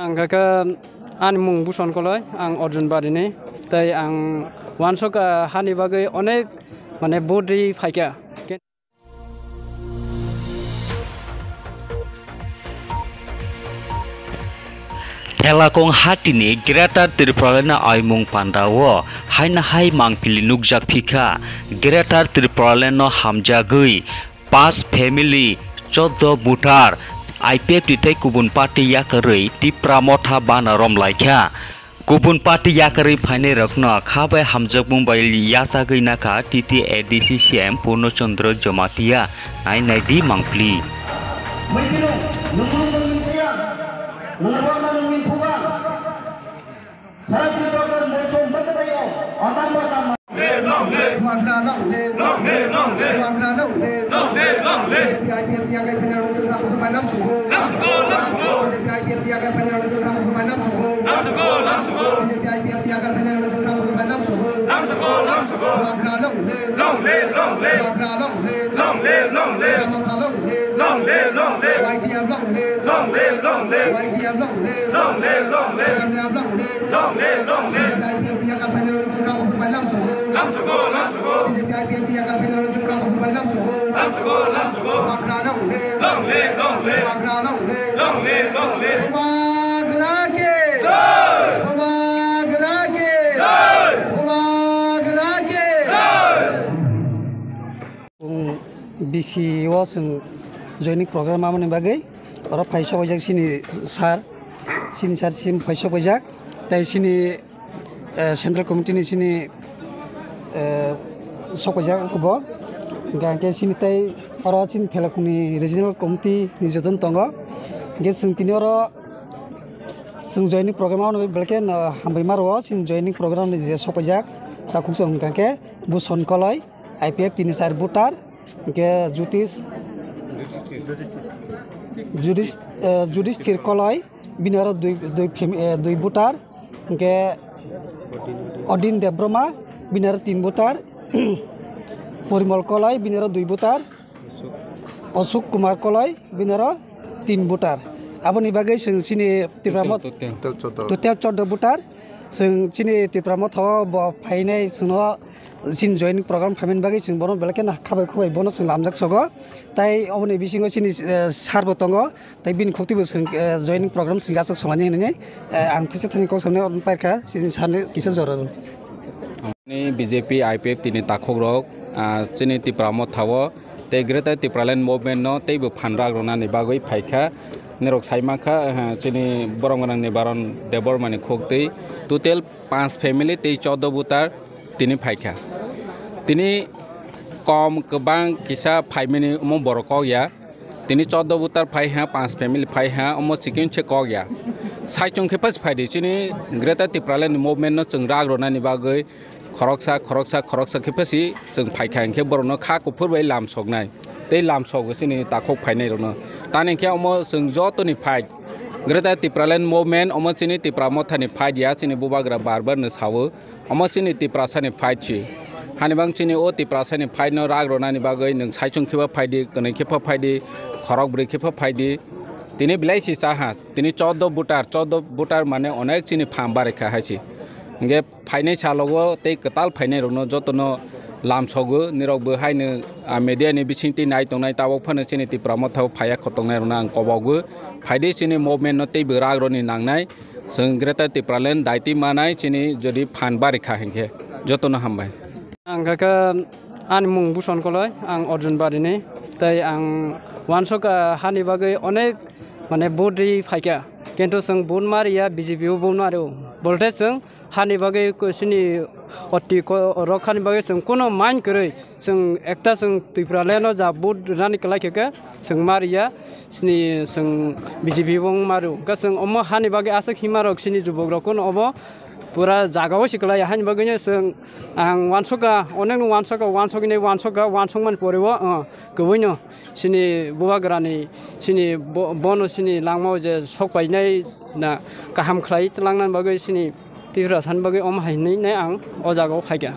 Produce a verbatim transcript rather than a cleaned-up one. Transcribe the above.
Ang kha khe ani mung Buson Koloi, ang Arjun Barini, tei ang uansuk, ah, hani bagwi onek, mane, vote rwi phaikha. Thelakung hatini Greater Tipraland aimung pandao haina hai mangpili nukjak phikha. Greater Tipraland no hamjagwi pas family, choddo voter, I P F T tei kubun party yakarwi Tipra Motha bana romlaikha. Kubun party yakarwi phainairokno kha bai hamjakmung bai yachagwi nakha T T A D C C M Purno Chandra Jamatia. Nai nai di mangpli. Bubagra ke! Jai! Bubagra ke! Jai! Bubagra ke! Jai! Chwng B C o chwng joining program amoni bagwi oro phai sobaijak chini sir, chini sir sim phai sobaijak, tei chini, eh, central committee ni chini, eh, sobaijak bo, hingkha hingkhe chini tei oro chini Thelakung ni regional committee ni joto no tongo, hingkhe chwng tini oro chwng joining program amoni bagwi belai khe no hambai ma rwo, chini joining program ni je sobaijak takhuk chwng hingkha hingkhe Buson Koloi. I P F T ni sir voter, hingkhe Jutis, Judis-, eh, Judisthir Koloi, bini oro dui, dui phim-, eh, dui voter, hingkhe Odin Debbarma, bini oro tin voter, Porimol Koloi, bini oro dui voter, Osuk Kumar Koloi, bini oro tin voter. Aboni bagwi chwng chini Tipra Motha total, total choddo. Total choddo voter. Chwng chini Tipra Motha o bo phainai chwngno chini joining program phaimani bagwi chwng bono belai kheno khabai khubai bono chwng lamjak sogo. Tai oboni bisingo chini, eh, sir bo tongo. Tai bini khukti bo chwng, eh, joining program chwng jachak songlaini hinwi, eh, ang thiksa thani kok samni paikha chini sir ni kisa jora rw. Ni B J P, I P F T ni takhuk rok, ah, chini Tipra Motha o tei Greater Tipraland Movement no teibo phan rak rwnani bagwi phaikha. Nirok sai mankha, ah, chini borok gwnang ni Baron Debbarma ni khuk twi total panch family tei choddo voter tini phaikha. Tini kom kwbang kisa phaimani omo borok kok ya. Tini choddo voter phai ha, panch family phai ha, omo sikon se kok ya. Sai chwng khe phas phai di, chini Greater Tipraland Movement no chwng rak rwnani bagwi khoroksa, khoroksa, khoroksa khe phasi chwng phai kha, hwnkhe borok no kha kuphur bai lam soknai. Tei lam sogo chini takhuk phainai rok no. Tani khe omo chwng joto ni fight, Greater Tipraland Movement, omo chini Tipra Motha ni fight ya, chini bubagra bar bar no sao. Omo chini Tiprasa ni fight si. Hani bang chini o Tiprasa ni fight no rak rwnani bagwi nwng saichung khe phaidi, kwnwi khe phaidi, khorok bwrwi khe phaidi. Tini belai si cha ha. Tini choddo voter, choddo voter mane onek chini phan barikha hai si. Hingke phainai salogo tei kwtal phainai rokno jotono lam sogo. Nirok bo haino, ah, media ni bisingtwi nai tongnai, tabok phano chini Tipra Motha o phaiya khotoknai rokno ang kobogo. Phaidi chini movement no teibo rak roni nangnai. Chwng Greater Tipraland daiti manai chini jodi phan bari kha hinkhe jotono hambai. Ang kha khe ani mung Buson Koloi, ang Arjun Barini, tei ang uansuk, ah, hani bagwi onek, mane, vote ri phaikha, kintu chwng vote ma riya, B J P o vote ma rio, bolte chwng hani bagwi ko-, chini oti ko-, rok hani bagwi chwng kunu mind kwrwi. Chwng ekta chwng Tipraland o ja vote rani kwlai khe khe chwng ma riya, chini chwng B J P bo wng ma rio. Hwnkhe chwng omo hani bagwi aswk hima rok chini jubok rok kuno obo pura jaga o se kwlai ya. Hani bagwi no chwng ang uansukha, onek no uansukha, uansuknai uansukha, uansukmani pore o, uh, kwbui no chini bubagra ni, chini bo-, bono chini langma o je sok painai na kaham khlai twlang nani bagwi chini Tiprasa ni bagwi omo hai hinwi nai ang o jaga o phaikha.